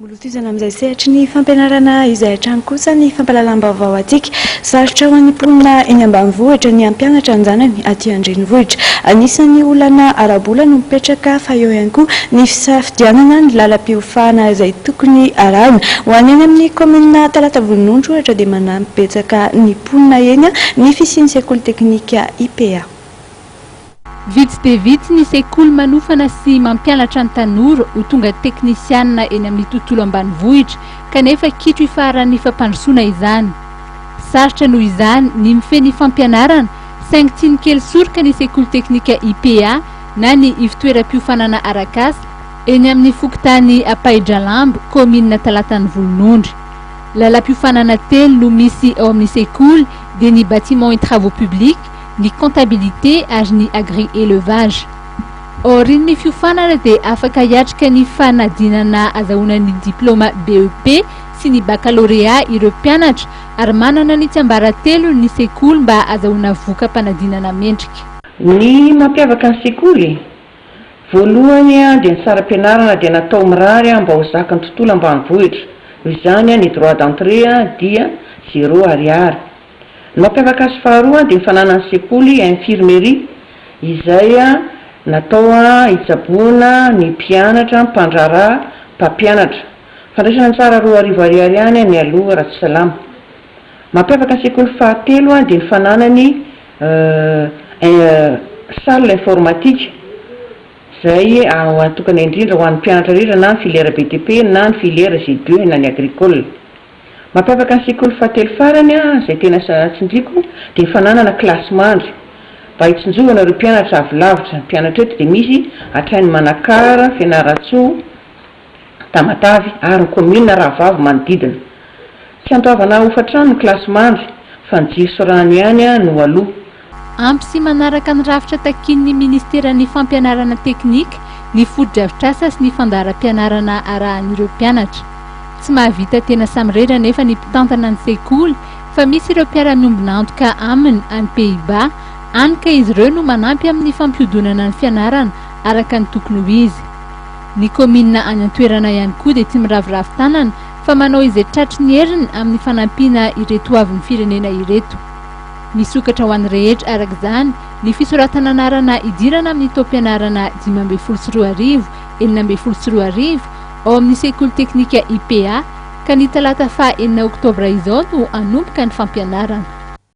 Mbola hotohizana amin'izay sehatry ny fampianarana izay hatrany kosa ny fampahalalam-baovao antsika. Sarotra ho an'ny mponina eny ambanivohitra ny hampianatra ny zanany aty an-drenivohitra. Anisan'ny olana ara-bola no mipetraka fa eo ihany koa ny fisafidianana ny lalam-piofahana izay tokony arahina. Ho an'ny any amin'ny kaominina Talata Volonondry ohatra dia manampy betsaka ny mponina eny ny fisian'ny sekoly teknika IPA. Vitsy dia vitsy ny sekoly manofana sy mampianatra ny tanora ho tonga teknisianina eny amin'ny tontolo ambanivohitra kanefa kitro ifaharan'ny fampandrosoana izany. Sarotra noho izany ny mifehy ny fampianarana saingy tsy nikely soroka ny sekoly teknika IPA na ny ivotoeram-piofanana arak'asa eny amin'ny fokontany Ampahidralambo, kaominina Talatan'i Volonondry. Lalam-piofanana telo no misy ao amin'ny sekoly dia ny Bâtiment et travaux publics, ny comptabilité ary ny agri-élevage. Aorian'ny fiofanana dia afaka hiatrika ny fanadinana azahoana ny diplaoma BEP sy ny baccalauréat ireo mpianatra ary manana ny tsiambaratelony ny sekoly mba azahoana voka-panadinana mendrika. Ny mampiavaka ny sekoly, voalohany dia ny saram-pianarana dia natao mirary mba ho zakan'ny tontolo ambanivohitra, noho izany ny droit d'entrée dia zéro ariary. Ny mampiavaka azy faharoa dia ny fananany sekoly infirmerie izay natao hitsaboana ny mpianatra, mpandraharaha, mpampianatra. Fandraisana anjara 2000 ariary ihany ny aloha raha tsy salama. Mampiavaka ny sekoly fahatelo dia ny fananany salle informatique izay atokana indrindra ho an'ny mpianatra rehetra na ny filière BTP na ny filière G2 na ny agricole. Mampiavaka ny sekoly fahatelo farany izay tena tsindriako dia ny fananana kilasy mandry mba hitsinjovana ireo mpianatra avy lavitra. Ny mpianatra eto dia misy hatrany Manakara, Fianarantsoa, Tamatave ary ny kaominina rahavavy manodidina. Tsy andoavana hofan-trano ny kilasy mandry fa ny jiro sy rano ihany no aloa. Ampy sy manaraka ny rafitra takian'ny minisiteran'ny fampianarana teknika ny fotodrafitrasa sy ny fandaharam-pianarana arahan'ireo mpianatra. Tsy mahavita tena samirery anefa ny mpitantana ny sekoly fa misy ireo mpiara-miombon'antoka aminy any Pays-Bas, any ka izy ireo no manampy amin'ny fampihodinana ny fianarana araka ny tokony ho izy. Ny kaominina any an-toerana ihany koa dia tsy miraviravy tanana fa manao izay tratry ny heriny amin'ny fanampiana ireto hoavin'ny firenena ireto. Misokatra ho an'ny rehetra araka izany ny fisoratana anarana hidirana amin'ny taom-pianarana 2015 2016 ao amin'ny sekoly teknika IPA ka ny talata faha enina oktobra izao no hanomboka ny fampianarana.